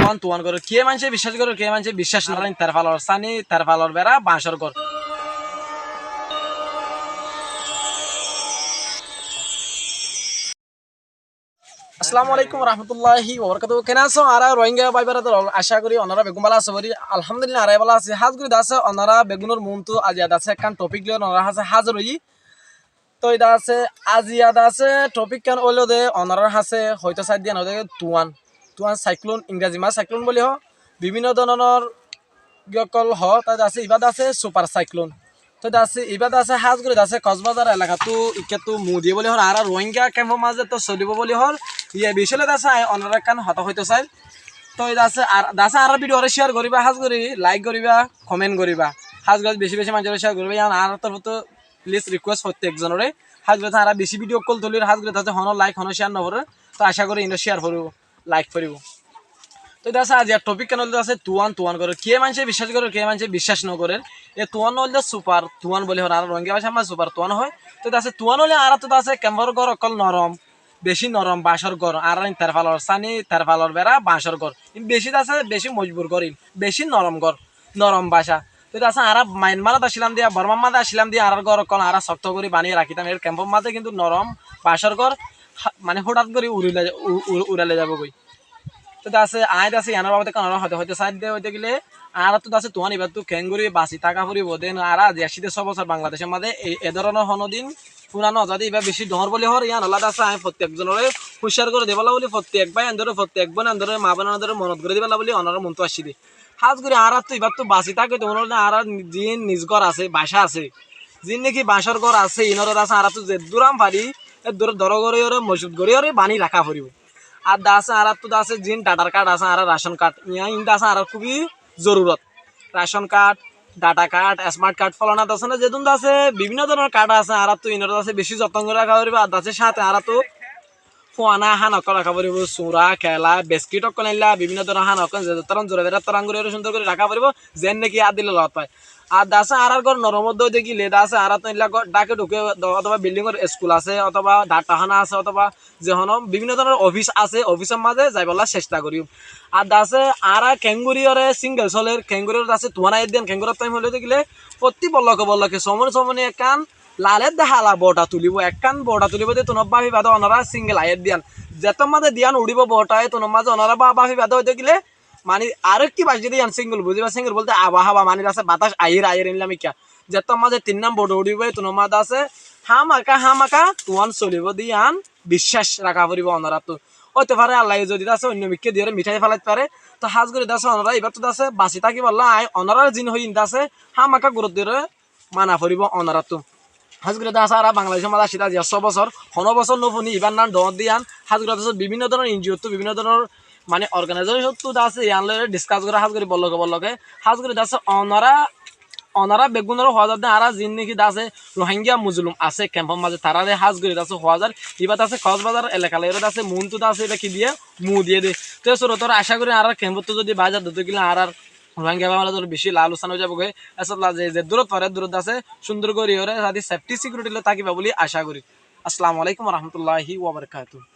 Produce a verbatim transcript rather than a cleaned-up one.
tuán tuán gorér. Kiyé maincé biccác gorér, kiyé maincé biccác no gorér. Terfalor sáni, terfalor bera, bañcor gór. Assalamu alaikum warahmatulláhi wabarakátuhu. Keén asó añára Rohingya bái beradar ókkol? Acá gorí onora beggún bála asó gorí. Alhamdulillah, añára bála así. Hás gorí de asé onora beggúnor muntu aijja de asé ekkán topik loi onora hañsé házir óiyi. Toi de asé, aijja de asé topik kán óilo de onorar hañsé hoitó saidde yián óilde tuán. Tuán, cyclone, ingrazi mazé cyclone buli hoó. Bibinno dóronor giyókkol hoó, toi de asé ibá de asé super cyclone. Toi de asé ibá de asé hás gorí de asé Kosbazar elakattú ikkáttú mu diyé buli hoór, añára Rohingya kempor mazé to solibó buli hoór. Yé bicóle de asé añí onorare ekkán hotá hoitó sair. Toi de asé ar de asé añárar video re share goríba, hás gorí like goríba, comment goríba. Hás gorí beci beci maincóre share goríba, yián añárar torfóttu please request fottíek zonore. Hás gorí añára beci video ókkol tulir, hás gorí de asé honó like, honó share no forer. Toi acá gorí iín share foribó, like foribó. Toi de asé aijjar topik kán óilde de asé tuán tuán gorér. Kiyé maincé biccác gorér, kiyé maincé biccác no gorér. E tuán óilde super tuán buli hoór, añára Rohingya bácar mazé super tuán hoó. Toi de asé tuán óile añárattú de asé kempor gór ókkol norom, beci norom bañcor gór. Añárar iín terfalor sáni, terfalor bera, bañcor gór. Iín beci de asé beci mozbut gór, iín beci norom gór, norom bañca. Toi de asé añára Myanmar ot accílam de, Bormar mazé accílam de, añárar gór ókkol añára cokto gorí bañdí rakítam. Ere kempor mazé kintu norom bañcor gór, há-, mane hótat gorí uri loi za-, u-, u-, urai loi zaibói. Toi de asé añí de asé yiánor babute ekkán onorare hoitó sair de óilde gile, añárattú de asé tuán ibáttu keéngorí basi táka foribó de, añára aijja aiccí de só bosór Bangladecór mazé e, e dóronor honódin fúna no zade, ibá beci dhoóñr buli hoór. Yián olla de asé añí fottíek zonore húciyar gorí dibálla buli, fottíek bái endóre, fottíek bóin endóre, maa bóin endóre monot gorí dibálla buli onorar muntu aiccí de. Hás gorí añárattú ibáttu basi tákite mone óile añárar ziín niz gór asé, bañca asé, ziín niki bañcor gór asé, iínore de asé añárattú zeddúr ham fari eddúr dóro goríyore, mozbut goríyore bañdí raká foribó. Ar de asé añárattú de asé ziín dháthar card asé, añárar ration card, yián iín de asé añárar kúbi zorurot. Ration card, data card, smart card, folana de asé na, zedún de asé bibinno dóronor card asé, añárattú iínore de asé beci zotton gorí raká foribó. Ar de asé sáñte añárattú fuana hána ókkol raká foribó, sura, kela, beskit ókkol, eilla bibinno dóronor hána ókkol, ze zettóran zura bera tóran gorí cúndor gorí raká foribó, zeén niki ar dile lot fai. Ar de asé añárar gór norom ódde óilde gile de asé añárattú eilla gór dháke dháke otóba bildingor eskul asé, otóba dáthahána asé, otóba ze honó bibinno dóronor ofis asé, ofisor mazé zaibálla cesta goríyum. Ar de asé añára keéngoríyore single soler, keéngoríyore de asé tuán aiyér de yián, keéngoríyore tuán óilde gile fottí bolloke bolloke somoni somoni ekkán laler de hala bota tulibó, ekkán bota tulibó de tuáñra báfiba de onora single aiyér de yián. Zettór mazé de yián uçíbo bota, e tuáñra mazé onora bá-, báfiba de óilde gile, mani aró ki baijjé de yián single buzíba, single bolte abahaba, mani de asé batác aiyér, aiyér eilla mikká. Zettór mazé tinnán bota uçíbo, e tuáñra mazé de asé hámaka, hámaka tuán solibó de yián biccác raká foribó onorattú. Óito fare Allaye zodi de asé oinno mikká diyore mithái félait fare. To hás gorí de asé onora ibáttu de asé basi tákibálla añí onorar ziín hoiyí de asé hámaka gurutto diyore mana foribó onorattú. Hás gorí de asé añára Bangladecór mazé aiccí de aijja só bosór, honó bosór no fúni ibár nam dhoóñr de yián. Hás gorí de asé bibinno dóronor NGO ttú, bibinno dóronor mane organization ttú de asé yián loi discuss gorá, hás gorí bolloke bolloke. Hás gorí de asé onora, onora beggúnore hoó zar de añára ziín niki de asé Rohingya mozolum asé kempor mazé, taráre hás gorí de asé hoó zar, ibá de asé Kosbazar elaka loiyóre de asé muntu de asé ibá ki diyé, mu diyé de. Te sórotor acá gorí añárar kempottú zodi baáza dóde gile añárar Rohingya bái beradar beci laal luksan ói zaibói. Esálla ze, ze durot fare durot de asé cúndor gorí óre zadi safety security loi tákiba buli acá gorí. Assalamu alaikum warahmatullahi wabarakatuh.